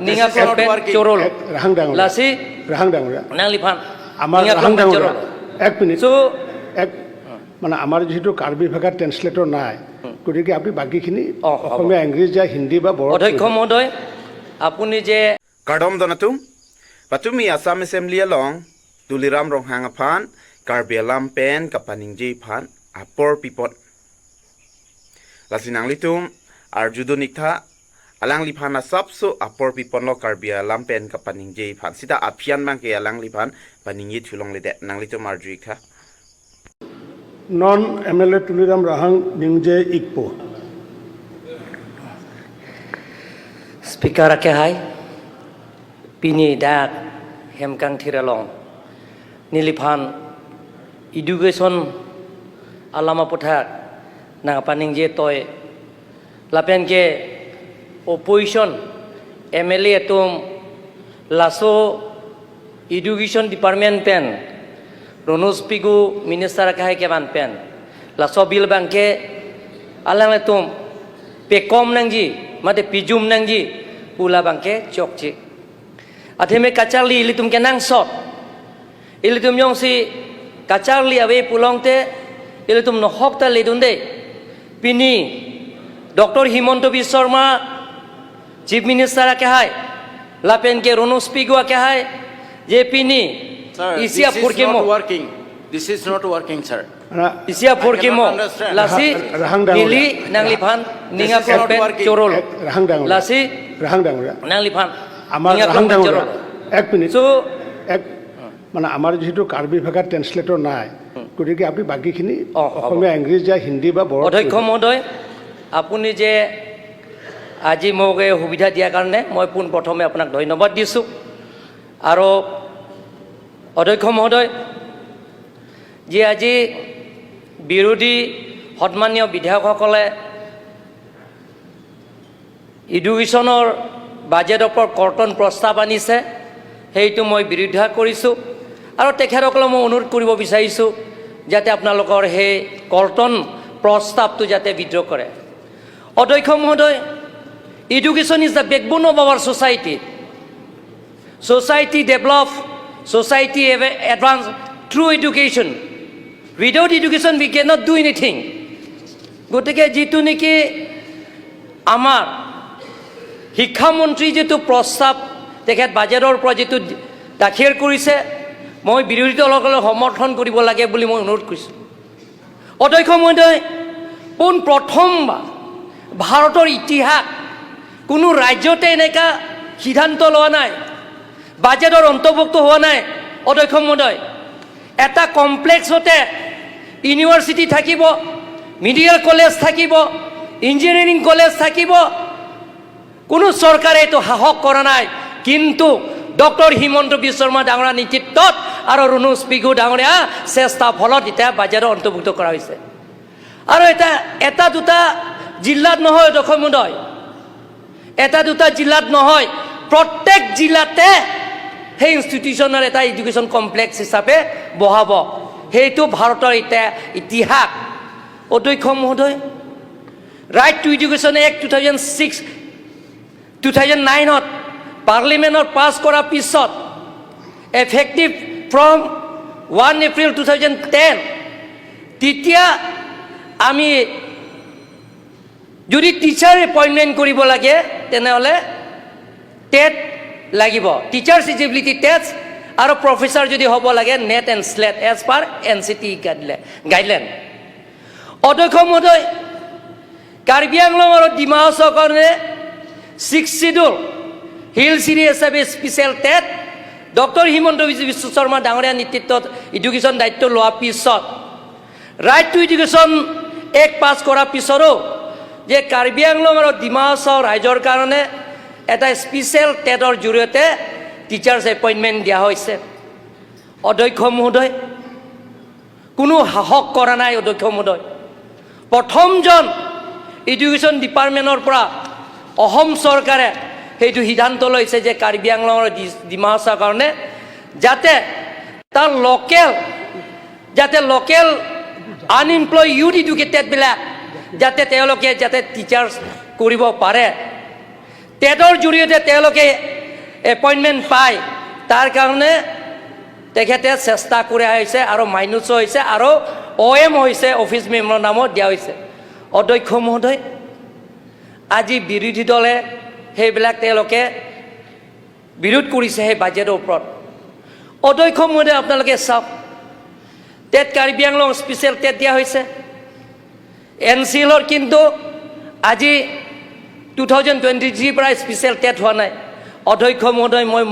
Ninga This is not pen working. Chorol Rahang ডাঙৰীয়া, লাচি ৰাহাং ডাঙৰীয়া, নাংলিফান আমাৰ ৰাহাং ডাঙৰীয়া, এক মিনিট। চ' এক মানে আমাৰ যিহেতু কাৰ্বি ভাষাত ট্ৰেন্সলেটৰ নাই, গতিকে আপুনি বাকীখিনি অ, হ'ব। অসমীয়া, ইংৰাজী, হিন্দী বা বড়ো। অধ্যক্ষ মহোদয়, আপুনি যে Kardom donatum, patumi Assam Assembly along, Tuliram Ronghang phan, Karbi Alam pen kapaning jei phan, apor pipot. Lasinang litum, Arjudo nikta, alang lipan asap so apor pipon lo Karbi Alam pen kapaning jei phan. Sita apian bang ke alang lipan, paning ye thulong le de, nang litum Arju ikta. Non MLA Tuliram Rahang Ningje Ikpo. Speaker ake hai pini dak hemkang thiralong niliphan education alama pothak nang paning je toy lapen ke opposition MLA tum laso education department pen Ranoj Pegu minister ake hai keban pen laso bill bangke alang tum pekom nangji mate pijum nangji pula bangke chokchi atheme kacharli ilitum kenang sot ilitum yong si kacharli awe pulong te ilitum no hok ta ledun de pini Doctor Himanta Biswa Sarma chief minister ake hai lapen ke Ranoj Pegu ake hai je pini Sir, this isia is furkemo not working. This is not working, sir. isia furkemo I cannot understand. lasi Rahang ডাঙৰীয়া। nili nangliphan ninga This is not pen working. chorol Rahang ডাঙৰীয়া, lasi Rahang ডাঙৰীয়া, nangliphan আমাৰ ninga Rahang pen ডাঙৰীয়া, chorol এক minute. চ' এক মানে আমাৰ যিহেতু কাৰ্বি ভাষাত ট্ৰেন্সলেটৰ নাই, গতিকে আপুনি বাকীখিনি অ, হ'ব। অসমীয়া, ইংৰাজী, হিন্দী বা বড়ো। অধ্যক্ষ মহোদয়, আপুনি যে আজি মোক এই সুবিধা দিয়াৰ কাৰণে মই পোনপ্ৰথমে আপোনাক ধন্যবাদ দিছোঁ। আৰু অধ্যক্ষ মহোদয়, যে আজি বিৰোধী সন্মানীয় বিধায়কসকলে এডুকেশ্যনৰ বাজেটৰ ওপৰত কৰ্তন প্ৰস্তাৱ আনিছে, সেইটো মই বিৰোধিতা কৰিছোঁ। আৰু তেখেতসকলক মই অনুৰোধ কৰিব বিচাৰিছোঁ যাতে আপোনালোকৰ সেই কৰ্তন প্ৰস্তাৱটো যাতে উইড্ৰ কৰে। অধ্যক্ষ মহোদয়, education is the backbone of our society. Society develop, society advance through education. Without education we cannot do anything. গতিকে যিটো নেকি আমাৰ শিক্ষামন্ত্ৰী যিটো প্ৰস্তাৱ তেখেত বাজেটৰ পৰা যিটো দাখিল কৰিছে, মই বিৰোধী দলসকলক সমৰ্থন কৰিব লাগে বুলি মই অনুৰোধ কৰিছোঁ। অধ্যক্ষ মহোদয়, পোন প্ৰথমবাৰ ভাৰতৰ ইতিহাস কোনো ৰাজ্যতে এনেকুৱা সিদ্ধান্ত লোৱা নাই, বাজেটৰ অন্তৰ্ভুক্ত হোৱা নাই। অধ্যক্ষ মহোদয়, এটা কমপ্লেক্সতে ইউনিভাৰ্চিটি থাকিব, মেডিকেল কলেজ থাকিব, ইঞ্জিনিয়াৰিং কলেজ থাকিব। কোনো চৰকাৰে এইটো সাহস কৰা নাই। কিন্তু ডক্টৰ হিমন্ত বিশ্ব শৰ্মা ডাঙৰীয়া নেতৃত্বত আৰু ৰণোজ পেগু ডাঙৰীয়া চেষ্টাৰ ফলত এতিয়া বাজেটত অন্তৰ্ভুক্ত কৰা হৈছে। আৰু এটা এটা দুটা জিলাত নহয়, অধ্যক্ষ মহোদয়, এটা দুটা জিলাত নহয়, প্ৰত্যেক জিলাতে সেই ইনষ্টিটিউশ্যনৰ এটা এডুকেশ্যন কমপ্লেক্স হিচাপে বহাব। সেইটো ভাৰতৰ এতিয়া ইতিহাস। অধ্যক্ষ মহোদয়, Right to Education Act 2006, 2009ত পাৰ্লিমেণ্টত পাছ কৰাৰ পিছত effective from 1 April 2010, তেতিয়া আমি যদি টিচাৰ এপইণ্টমেণ্ট কৰিব লাগে, তেনেহ'লে টেট লাগিব, টিচাৰ্ছ ইলিজিবিলিটি টেষ্ট, আৰু প্ৰফেচাৰ যদি হ'ব লাগে NET and SLET as per NCTE guideline. অধ্যক্ষ মহোদয়, কাৰ্বি আংলং আৰু ডিমা হাছাওৰ কাৰণে ছিক্স চিডিউল হিল চিৰি হিচাপে special TET doctor Himanta Biswa Sarma ডাঙৰীয়া নেতৃত্বত এডুকেশ্যন দায়িত্ব লোৱাৰ পিছত, ৰাইট টু এডুকেশ্যন এক্ট পাছ কৰাৰ পিছতো যে কাৰ্বি আংলং আৰু ডিমা হাছাও ৰাইজৰ কাৰণে এটা স্পেচিয়েল টেটৰ জৰিয়তে টিচাৰ্ছ এপইণ্টমেণ্ট দিয়া হৈছে। অধ্যক্ষ মহোদয়, কোনো সাহস কৰা নাই। অধ্যক্ষ মহোদয়, প্ৰথমজন এডুকেশ্যন ডিপাৰ্টমেণ্টৰ পৰা অসম চৰকাৰে সেইটো সিদ্ধান্ত লৈছে যে কাৰ্বি আংলং আৰু ডিমা হাছাওৰ কাৰণে যাতে তাৰ লোকেল যাতে লোকেল আনএমপ্লয় ইউথ এডুকেটেডবিলাক যাতে তেওঁলোকে যাতে টিচাৰ্ছ কৰিব পাৰে, টেটৰ জৰিয়তে তেওঁলোকে এপইণ্টমেণ্ট পায়, তাৰ কাৰণে তেখেতে চেষ্টা কৰি আহিছে আৰু মাইনুছো হৈছে আৰু অ' এম হৈছে, অফিচ মেমৰ নামত দিয়া হৈছে। অধ্যক্ষ মহোদয়, আজি বিৰোধী দলে সেইবিলাক তেওঁলোকে বিৰোধ কৰিছে সেই বাজেটৰ ওপৰত। অধ্যক্ষ মহোদয়, আপোনালোকে চাওক, TET Karbi Anglong special TET দিয়া হৈছে এন চি এলৰ, কিন্তু আজি 2023ৰ পৰা স্পেচিয়েল টেট হোৱা নাই। অধ্যক্ষ মহোদয়, মই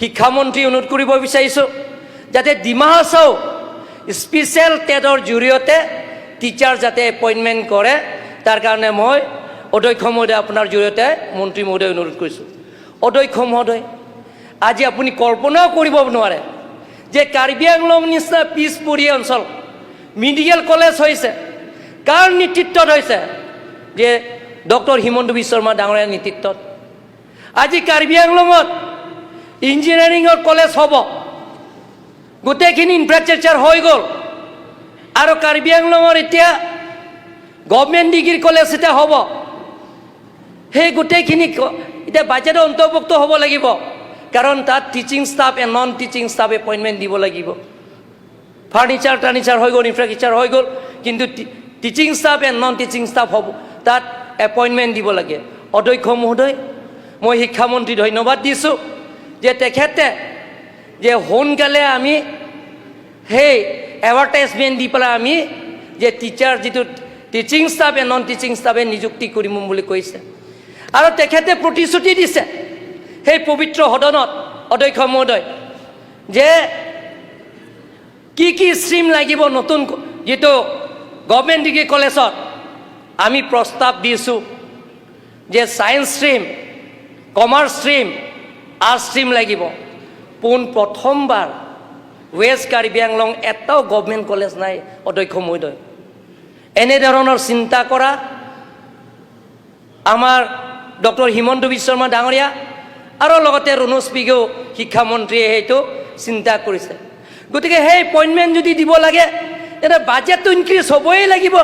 শিক্ষামন্ত্ৰী অনুৰোধ কৰিব বিচাৰিছোঁ যাতে ডিমা হাছাও স্পেচিয়েল টেটৰ জৰিয়তে টিচাৰ যাতে এপইণ্টমেণ্ট কৰে, তাৰ কাৰণে মই অধ্যক্ষ মহোদয়, আপোনাৰ জৰিয়তে মন্ত্ৰী মহোদয় অনুৰোধ কৰিছোঁ। অধ্যক্ষ মহোদয়, আজি আপুনি কল্পনাও কৰিব নোৱাৰে যে কাৰ্বি আংলং নিচিনা পিছপৰীয়া অঞ্চল মেডিকেল কলেজ হৈছে। কাৰ নেতৃত্বত হৈছে? যে ডক্টৰ হিমন্ত বিশ্ব শৰ্মা ডাঙৰীয়াৰ নেতৃত্বত। আজি কাৰ্বি আংলঙত ইঞ্জিনিয়াৰিঙৰ কলেজ হ'ব, গোটেইখিনি ইনফ্ৰাষ্ট্ৰাকচাৰ হৈ গ'ল আৰু কাৰ্বি আংলঙৰ এতিয়া গভমেণ্ট ডিগ্ৰী কলেজ এতিয়া হ'ব। সেই গোটেইখিনি এতিয়া বাজেটৰ অন্তৰ্ভুক্ত হ'ব লাগিব, কাৰণ তাত teaching staff and non teaching staff appointment দিব লাগিব। ফাৰ্নিচাৰ টাৰ্নিচাৰ হৈ গ'ল, ইনফ্ৰাষ্ট্ৰাকচাৰ হৈ গ'ল, কিন্তু teaching staff and non teaching staff হ'ব, তাত এপইণ্টমেণ্ট দিব লাগে। অধ্যক্ষ মহোদয়, মই শিক্ষামন্ত্ৰী ধন্যবাদ দিছোঁ যে তেখেতে যে সোনকালে আমি সেই এডভাৰটাইজমেণ্ট দি পেলাই আমি যে টিচাৰ যিটো teaching staff and non teaching ষ্টাফে নিযুক্তি কৰিম বুলি কৈছে আৰু তেখেতে প্ৰতিশ্ৰুতি দিছে সেই পবিত্ৰ সদনত, অধ্যক্ষ মহোদয়, যে কি কি ষ্ট্ৰীম লাগিব নতুন যিটো গভমেণ্ট ডিগ্ৰী কলেজত। আমি প্ৰস্তাৱ দিছোঁ যে science stream, commerce stream, arts stream লাগিব। পোন প্ৰথমবাৰ ৱেষ্ট কাৰ্বি আংলং এটাও গভমেণ্ট কলেজ নাই। অধ্যক্ষ মহোদয়, এনেধৰণৰ চিন্তা কৰা আমাৰ ডক্টৰ হিমন্ত বিশ্ব শৰ্মা ডাঙৰীয়া আৰু লগতে ৰণোজ পেগুৱেও শিক্ষামন্ত্ৰীয়ে সেইটো চিন্তা কৰিছে। গতিকে সেই এপইণ্টমেণ্ট যদি দিব লাগে, তেন্তে বাজেটটো ইনক্ৰিজ হ'বই লাগিব।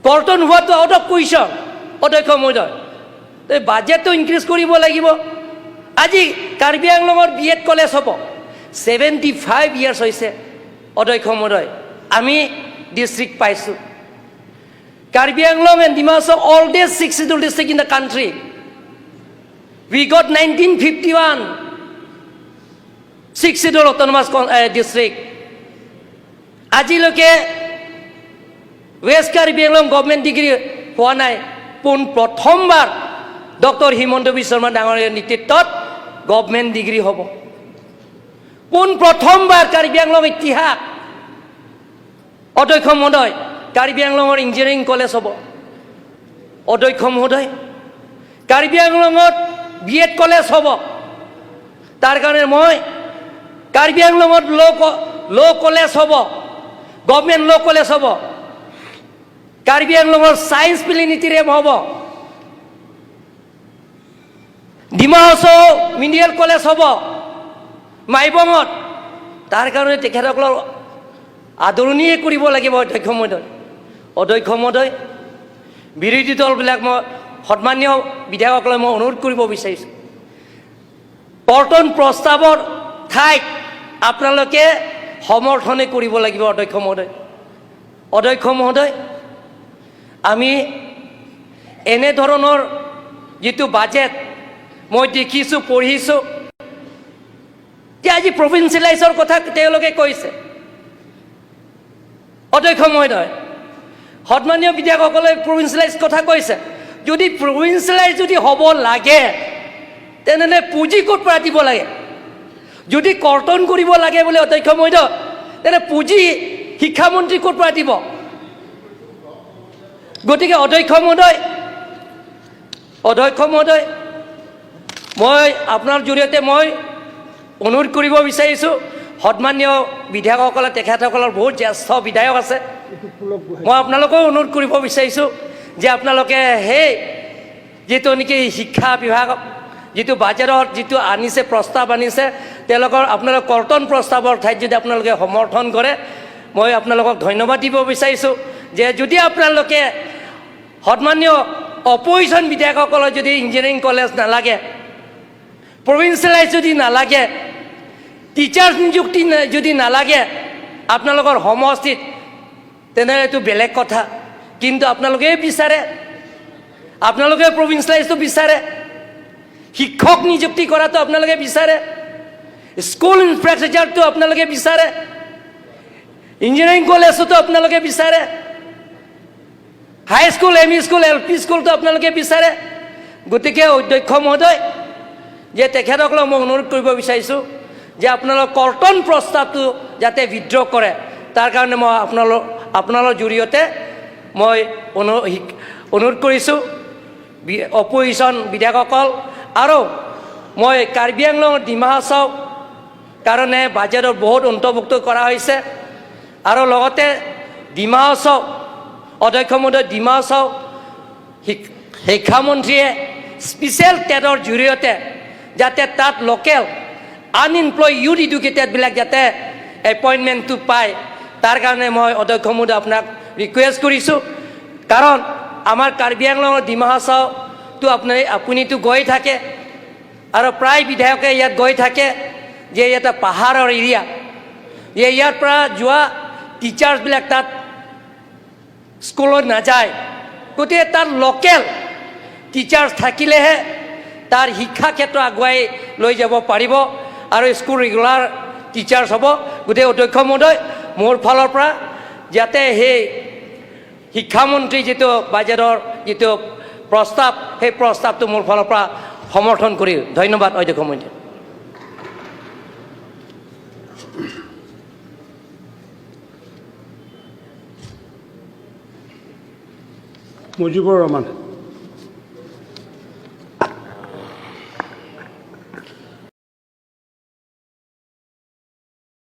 কৰ্তন হোৱাটো আউট অফ কুৱেশ্যন। অধ্যক্ষ মহোদয়, এই বাজেটটো ইনক্ৰিজ কৰিব লাগিব। আজি কাৰ্বি আংলঙত বি এড কলেজ হ'ব, 75 ইয়াৰ্ছ হৈছে, অধ্যক্ষ মহোদয়, আমি ডিষ্ট্ৰিক্ট পাইছোঁ। Karbi Anglong and Dima Hasao oldest sixth schedule district in the country. We got 1951 sixth schedule autonomous district. আজিলৈকে west Karbi Anglong government degree হোৱা নাই। পোন প্ৰথমবাৰ ডক্টৰ হিমন্ত বিশ্ব শৰ্মা ডাঙৰীয়াৰ নেতৃত্বত গভমেণ্ট ডিগ্ৰী হ'ব। পোন প্ৰথমবাৰ কাৰ্বি আংলং ইতিহাস, অধ্যক্ষ মহোদয়, কাৰ্বি আংলঙৰ ইঞ্জিনিয়াৰিং কলেজ হ'ব। অধ্যক্ষ মহোদয়, কাৰ্বি আংলঙত বি এড কলেজ হ'ব। তাৰ কাৰণে মই কাৰ্বি আংলঙত ল' কলেজ হ'ব, গভমেণ্ট ল' কলেজ হ'ব। কাৰ্বি আংলঙৰ ছায়েন্স প্লেনেটেৰিয়াম হ'ব। ডিমা হাছাও মেডিকেল কলেজ হ'ব মাইবঙত। তাৰ কাৰণে তেখেতসকলৰ আদৰণিয়ে কৰিব লাগিব। অধ্যক্ষ মহোদয়, অধ্যক্ষ মহোদয়, বিৰোধী দলবিলাক মই সন্মানীয় বিধায়কসকলক মই অনুৰোধ কৰিব বিচাৰিছোঁ, কৰ্তন প্ৰস্তাৱৰ ঠাইত আপোনালোকে সমৰ্থনে কৰিব লাগিব। অধ্যক্ষ মহোদয়, অধ্যক্ষ মহোদয়, আমি এনেধৰণৰ যিটো বাজেট মই দেখিছোঁ, পঢ়িছোঁ যে আজি প্ৰভিঞ্চিয়েলাইজৰ কথা তেওঁলোকে কৈছে। অধ্যক্ষ মহোদয়, সন্মানীয় বিধায়কসকলে প্ৰভিঞ্চিয়েলাইজ কথা কৈছে। যদি প্ৰভিঞ্চিয়েলাইজ যদি হ'ব লাগে, তেনেহ'লে পুঁজি ক'ত পৰা দিব লাগে? যদি কৰ্তন কৰিব লাগে বোলে, অধ্যক্ষ মহোদয়, তেনে পুঁজি শিক্ষামন্ত্ৰী ক'ত পৰা দিব? গতিকে অধ্যক্ষ মহোদয়, অধ্যক্ষ মহোদয়, মই আপোনাৰ জৰিয়তে মই অনুৰোধ কৰিব বিচাৰিছোঁ, সন্মানীয় বিধায়কসকলে, তেখেতসকলৰ বহুত জ্যেষ্ঠ বিধায়ক আছে, মই আপোনালোকেও অনুৰোধ কৰিব বিচাৰিছোঁ যে আপোনালোকে সেই যিটো নেকি শিক্ষা বিভাগক যিটো বাজেটত যিটো আনিছে, প্ৰস্তাৱ আনিছে, তেওঁলোকৰ আপোনালোক কৰ্তন প্ৰস্তাৱৰ ঠাইত যদি আপোনালোকে সমৰ্থন কৰে, মই আপোনালোকক ধন্যবাদ দিব বিচাৰিছোঁ যে যদি আপোনালোকে সন্মানীয় অপজিশ্যন বিধায়কসকলৰ যদি ইঞ্জিনিয়াৰিং কলেজ নালাগে, প্ৰভিঞ্চিয়েলাইজ যদি নালাগে, টিচাৰ্ছ নিযুক্তি যদি নালাগে আপোনালোকৰ সমষ্টিত, তেনেহ'লে এইটো বেলেগ কথা। কিন্তু আপোনালোকে বিচাৰে, আপোনালোকে প্ৰভিঞ্চিয়েলাইজটো বিচাৰে, শিক্ষক নিযুক্তি কৰাটো আপোনালোকে বিচাৰে, স্কুল ইনফ্ৰাষ্ট্ৰাকচাৰটো আপোনালোকে বিচাৰে, ইঞ্জিনিয়াৰিং কলেজতো আপোনালোকে বিচাৰে, high school, M E school, L P স্কুলটো আপোনালোকে বিচাৰে। গতিকে অধ্যক্ষ মহোদয়, যে তেখেতসকলক মই অনুৰোধ কৰিব বিচাৰিছোঁ যে আপোনালোক কৰ্তন প্ৰস্তাৱটো যাতে উইড্ৰ কৰে, তাৰ কাৰণে মই আপোনালোকৰ জৰিয়তে মই অনুৰোধ কৰিছোঁ অপজিশ্যন বিধায়কসকল। আৰু মই কাৰ্বি আংলং, ডিমা হাছাও কাৰণে বাজেটত বহুত অন্তৰ্ভুক্ত কৰা হৈছে। আৰু লগতে ডিমা হাছাও, অধ্যক্ষ মহোদয়, ডিমা হাছাও শিক্ষামন্ত্ৰীয়ে স্পেচিয়েল টেটৰ জৰিয়তে যাতে তাত লোকেল আনএমপ্লয় ইউথ এডুকেটেডবিলাক যাতে এপইণ্টমেণ্টটো পায়, তাৰ কাৰণে মই অধ্যক্ষ মহোদয় আপোনাক ৰিকুৱেষ্ট কৰিছোঁ। কাৰণ আমাৰ কাৰ্বি আংলঙৰ, ডিমা হাছাওটো আপুনিতো গৈ থাকে আৰু প্ৰায় বিধায়কে ইয়াত গৈ থাকে যে এটা পাহাৰৰ এৰিয়া, যে ইয়াৰ পৰা যোৱা টিচাৰ্ছবিলাক তাত স্কুলত নাযায়। গতিকে তাত লোকেল টিচাৰ্ছ থাকিলেহে তাৰ শিক্ষা ক্ষেত্ৰ আগুৱাই লৈ যাব পাৰিব আৰু স্কুল ৰেগুলাৰ টিচাৰ্ছ হ'ব। গতিকে অধ্যক্ষ মহোদয়, মোৰ ফালৰ পৰা যাতে সেই শিক্ষামন্ত্ৰী যিটো বাজেটৰ যিটো প্ৰস্তাৱ, সেই প্ৰস্তাৱটো মোৰ ফালৰ পৰা সমৰ্থন কৰি ধন্যবাদ অধ্যক্ষ মহোদয়। মুজিবুৰ ৰহমান।